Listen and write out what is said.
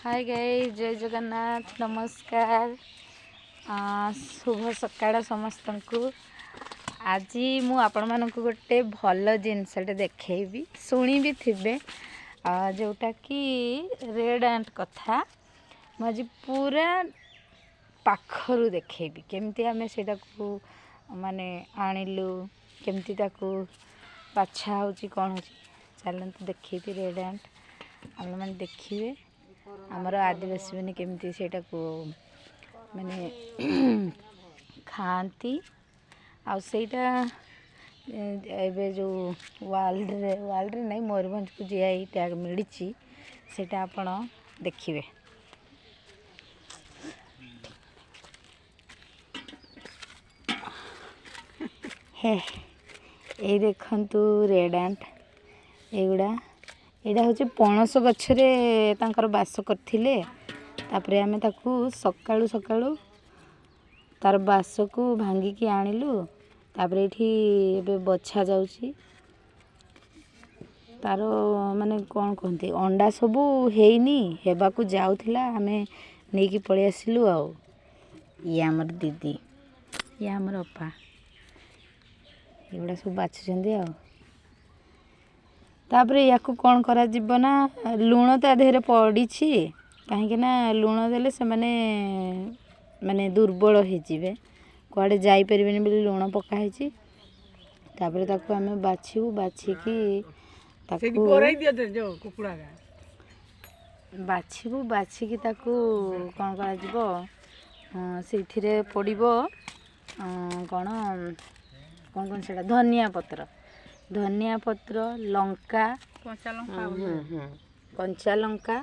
ହାଏ guys, ଜୟ ଜଗନ୍ନାଥ, ନମସ୍କାର, ଶୁଭ ସକାଳ ସମସ୍ତଙ୍କୁ। ଆଜି ମୁଁ ଆପଣମାନଙ୍କୁ ଗୋଟେ ଭଲ ଜିନିଷଟେ ଦେଖେଇବି, ଶୁଣି ବି ଥିବେ, ଯେଉଁଟାକି ରେଡ଼୍ ଆଣ୍ଟ କଥା। ମୁଁ ଆଜି ପୁରା ପାଖରୁ ଦେଖେଇବି କେମିତି ଆମେ ସେଇଟାକୁ ମାନେ ଆଣିଲୁ, କେମିତି ତାକୁ ବାଛା ହେଉଛି, କ'ଣ ହେଉଛି। ଚାଲନ୍ତୁ ଦେଖେଇବି ରେଡ଼୍ ଆଣ୍ଟ, ଆପଣମାନେ ଦେଖିବେ ଆମର ଆଦିବାସୀମାନେ କେମିତି ସେଇଟାକୁ ମାନେ ଖାଆନ୍ତି। ଆଉ ସେଇଟା ଏବେ ଯେଉଁ ୱାର୍ଲଡ଼ରେ ନାଇଁ, ମୟୂରଭଞ୍ଜକୁ ଜି I tag ମିଳିଛି, ସେଇଟା ଆପଣ ଦେଖିବେ। ହେ, ଏଇ ଦେଖନ୍ତୁ ରେଡ଼୍ ଆଣ୍ଟ ଏଇଗୁଡ଼ା। ଏଇଟା ହେଉଛି ପଣସ ଗଛରେ ତାଙ୍କର ବାସ କରିଥିଲେ। ତାପରେ ଆମେ ତାକୁ ସକାଳୁ ସକାଳୁ ତାର ବାସକୁ ଭାଙ୍ଗିକି ଆଣିଲୁ। ତାପରେ ଏଇଠି ଏବେ ବଛା ଯାଉଛି ତାର, ମାନେ କ'ଣ କୁହନ୍ତି, ଅଣ୍ଡା ସବୁ ହେଇନି, ହେବାକୁ ଯାଉଥିଲା, ଆମେ ନେଇକି ପଳେଇ ଆସିଲୁ। ଆଉ ଇଏ ଆମର ଦିଦି, ଇଏ ଆମର ଅପା, ଏଗୁଡ଼ା ସବୁ ବାଛୁଛନ୍ତି। ଆଉ ତାପରେ ୟାକୁ କ'ଣ କରାଯିବ ନା, ଲୁଣ ତା ଦେହରେ ପଡ଼ିଛି, କାହିଁକି ନା ଲୁଣ ଦେଲେ ସେମାନେ ମାନେ ଦୁର୍ବଳ ହେଇଯିବେ, କୁଆଡ଼େ ଯାଇପାରିବେନି ବୋଲି ଲୁଣ ପକା ହେଇଛି। ତାପରେ ତାକୁ ଆମେ ବାଛିବୁ, ବାଛିକି ତାକୁ ବାଛିବୁ, ବାଛିକି ତାକୁ କ'ଣ କରାଯିବ, ସେଇଥିରେ ପଡ଼ିବ କ'ଣ କ'ଣ କ'ଣ ସେଇଟା, ଧନିଆ ପତ୍ର, ଧନିଆ ପତ୍ର, ଲଙ୍କା, କଞ୍ଚା ଲଙ୍କା।